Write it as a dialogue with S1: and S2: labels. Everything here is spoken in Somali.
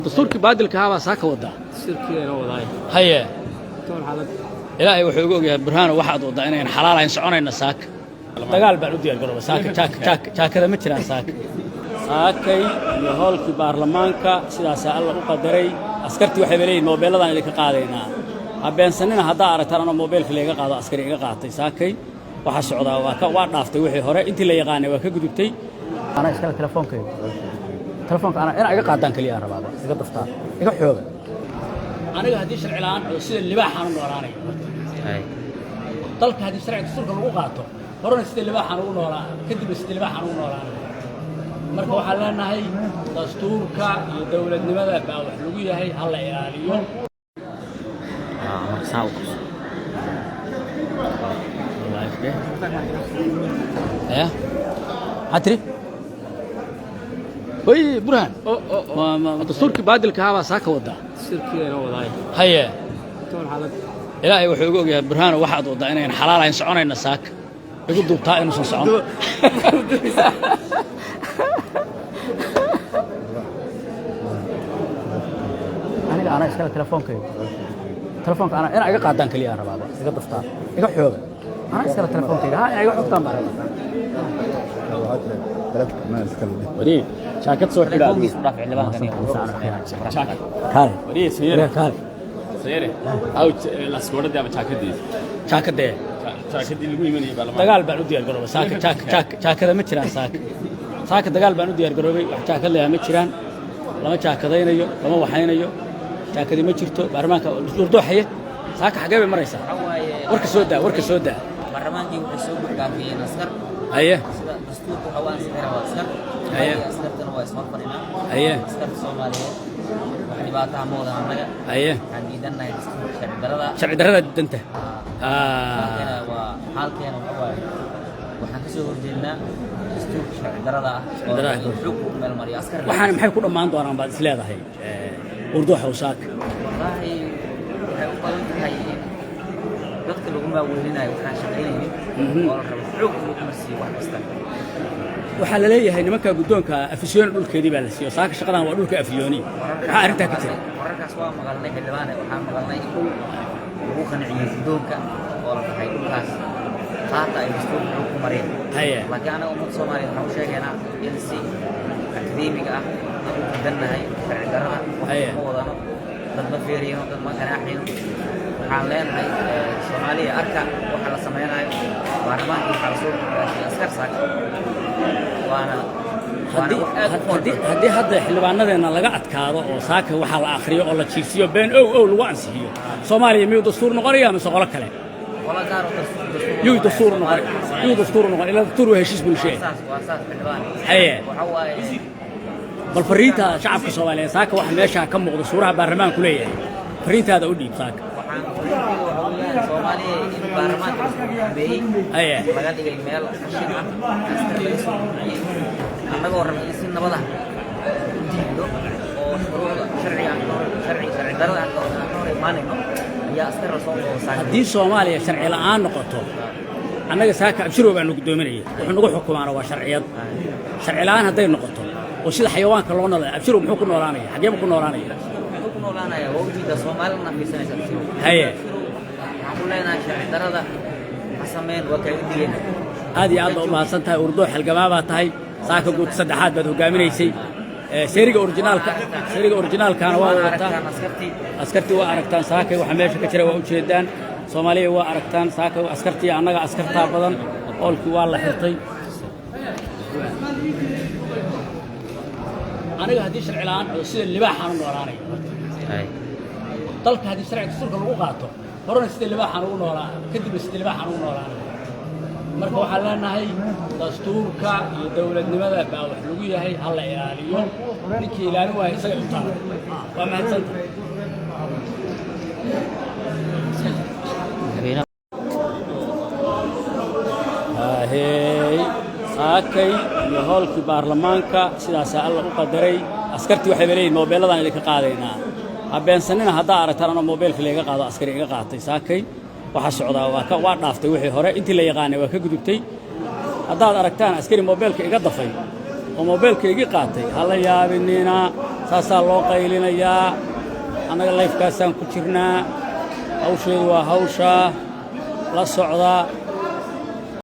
S1: Dastuurkii baadilka ahaa baa saaka wadaa.
S2: Dastuurkiina wadaay.
S1: Haye.
S2: Toon xaalad.
S1: Ilaahay wuxuu igu ogyahay, Burhaano, waxaad wadaa inayn xalaalahayn. Soconayna saaka, dagaal baan u diyaar garooba saaka. Jaakada ma jiraan saaka. Saakay iyo hoolkii baarlamaanka sidaasaa Alla u qadaray. Askartii waxay leeyihin moobeelladaan idinka qaadaynaa, ha beensanina. Haddaa aragtaan anoo moobeelka layga qaado, askari iga qaatay saakay, waxaa socdaa waa ka waa dhaaftay wixii hore intii la yaqaanay, waa ka gudubtay. Anaa iskale telefoonkayga, telefoonka anaa inaa iga qaadaan keliya aan rabaaba, iga daftaan, iga xooga. Aniga haddii sharci la'aan oo sida libaaxaan u noolaanaya, dalka haddii sharci dastuurka lagu qaato, horena sida libaaxaan ugu noolaa, kadibna sida libaaxaan ugu noolaanaya. Marka waxaan leenahay dastuurka iyo dowladnimada baa wax lagu yahay, ha la ilaaliyo.
S3: Marka saa u qabso.
S1: Ya, maxaa tiri? Way Burhaan, dastuurkii baadilka ahaa baa saaka wadaa.
S2: Dastuurkiina wadaay.
S1: Haye.
S2: Toon xaalad.
S1: Ilaahay wuxuu igu ogyahay, Burhaano, waxaad wadaa inayn xalaalahayn. Soconayna saaka, igu duubtaa inuusan socon. Aniga anaa iskale telefoonkayga, telefoonka anaa inaa iga qaadaan keliya aan rabaaba, iga daftaan, iga xooga. Anaa iskale telefoonkayga, ha inaa iga xogtaan baan rabaa. Wari jaakad soo xidha.
S3: Telefoonkiisu dhaaf xildhibaankan iyo
S1: kaale.
S4: Wariye Sayere.
S1: Kaale.
S4: Sayere. Aw laskoodhadii ama jaakadii.
S1: Jaakadee?
S4: Jaakadii lagu imanayay baarlamaanka.
S1: Dagaal baan u diyaar garoobay saaka. Jaakada ma jiraan saaka. Saaka dagaal baan u diyaar garoobay. Wax jaakad leeyaha ma jiraan, lama jaakadaynayo, lama waxaynayo, jaakadi ma jirto. Baarlamaanka durdooxaya saaka xagee bay maraysaa?
S3: Waxaa waaye
S1: Warka soo daa, warka soo daa.
S3: Baarlamaankii waxay soo buuxdhaafiyeen askar.
S1: Haye.
S3: Sida dastuurka waxa u ansixina waa askar.
S1: Haye.
S3: Annaga askartana waa isma fadhinaa.
S1: Haye.
S3: Askarta Soomaaliyeed wax dhibaataha ma wadan annaga.
S1: Haye.
S3: Waxaan diidannahay dastuurka sharci darrada.
S1: Sharci darrada danta.
S3: Xaalkeena waa xaalkeena, waxa waaye waxaan kasoo horjeednaa dastuurka sharci darrada ah oo
S1: darrada.
S3: In xog uu meel mariyo askar.
S1: Waxaana maxay ku dhammaan doonaan baad is leedahay, urdooxow, saaka?
S3: Wallaahi waxay u badan tahay in dadka lagu maaweelinayo waxaan shaqaynaynin oo la rabo xoog in lagu marsiiyo wax kasta.
S1: Waxaa la leeyahay nimanka guddoonka Afisyooni dhulkeedii baa la siiyo saaka. Shaqadan waa dhulka Afisyooni, maxaa arrintaa ka jira?
S3: Wararkaas waa maqalnay, xildhibaane. Waxaan maqalnay in dhul lagu qanciyey guddoonka oo la dhahay dhulkaas qaata, ay dastuurka xoog ku mareen.
S1: Haye.
S3: Laakiin anaga ummadda Soomaaliyeed waxaan u sheegaynaa in si akademiga ah aan u diidannahay sharci darrada. Wax ma wadano, dad ma feeriyno, dad ma ganaaxayno. Waxaan leenahay Soomaaliya, arka waxa la samaynayo. Baarlamaankii waxaa lasoo buuxdaafiyey askar saaka, waana waana wax aad u fool xun.
S1: Haddii hadda xildhibaanadeenna laga adkaado oo saaka waxaa la akhriyo oo la jiifsiyo been ow ow lagu ansixiyo, Soomaaliya miyuu dastuur noqonaya mise qolo kale?
S3: Qola gaar oo dastuur
S1: Yuu dastuur noqon? Yuu dastuur noqon? Ilaa dastuur waa heshiis bulshee.
S3: Saas waa saas, xildhibaan.
S1: Haye.
S3: Waxa waaye
S1: Bal fariinta shacabka Soomaaliyeed saaka, waxa meesha ka muuqda suuraha baarlamaanku leeyahay, fariintaada u dhiib saaka.
S3: Waxaan fariintayda waxa weeyaan, Soomaaliya, in baarlamaanka la soo xumeeyey,
S1: Haye.
S3: laga dhigay meel qashin ah, askar laga soo buuxiyey, annagoo rabna in si nabad ah u diidno oo shuruucda sharciga aan ka hor sharci sharci darrada aan ka hor imaanayno ayaa askar lasoo saaka.
S1: Haddii Soomaaliya sharci la'aan noqoto, annaga saaka Abshirow baanu guddoominaya, wuxuu nagu xukumaana waa sharciyad. Sharci la'aan hadday noqoto oo sida xayawaanka loo noolaya, Abshirow muxuu ku noolaanaya? Xageebu ku noolaanaya?
S3: Muxuu ku noolaanaya? Waa ujeedaa, Soomaalina fiirsanaysa Abshirow.
S1: Haye.
S3: Abshirow waxaan ku leenahay sharci darrada ha sameyn, waa kaaga digayna.
S1: Aad iyo aad baa u mahadsan tahay, urdoo xalgamaa baa tahay. Saaka guud saddexaad baad hogaaminaysay. Seeriga orijinaalka, seeriga orijinaalkaana waa
S3: Waana
S1: wadataa.
S3: Aragtaan askartii.
S1: Askartii waa aragtaan saakay waxa meesha ka jira, waa ujeedaan. Soomaaliya waa aragtaan saakay askartii, annaga askartaa badan. Oolkii waa la xirtay. Aniga haddii sharci la'aan oo sida libaaxaan u noolaanaya, dalka haddii sharci dastuurka lagu qaato, horena sida libaaxaan ugu noolaa, kadibna sida libaaxaan ugu noolaanaya. Marka waxaan leenahay dastuurka iyo dowladnimada baa wax lagu yahay, ha la ilaaliyo. Ninkii ilaalin waaya isaga u taala. Waa mahadsantahay. Hey, saakay iyo hoolkii baarlamaanka sidaasaa Alla u qadaray. Askartii waxay leeyihin moobeelladaan idinka qaadaynaa, ha beensanina. Haddaa aragtaan anoo moobeelka layga qaado, askari iga qaatay saakay, waxaa socdaa waa ka waa dhaaftay wixii hore intii la yaqaanay, waa ka gudubtay. Haddaad aragtaan askari moobeelka iga dafay oo moobeelka igi qaatay, ha la yaabinina. Saasaa loo qaylinayaa. Annaga live-kaasaan ku jirnaa. Hawsheedu waa hawshaa la socda.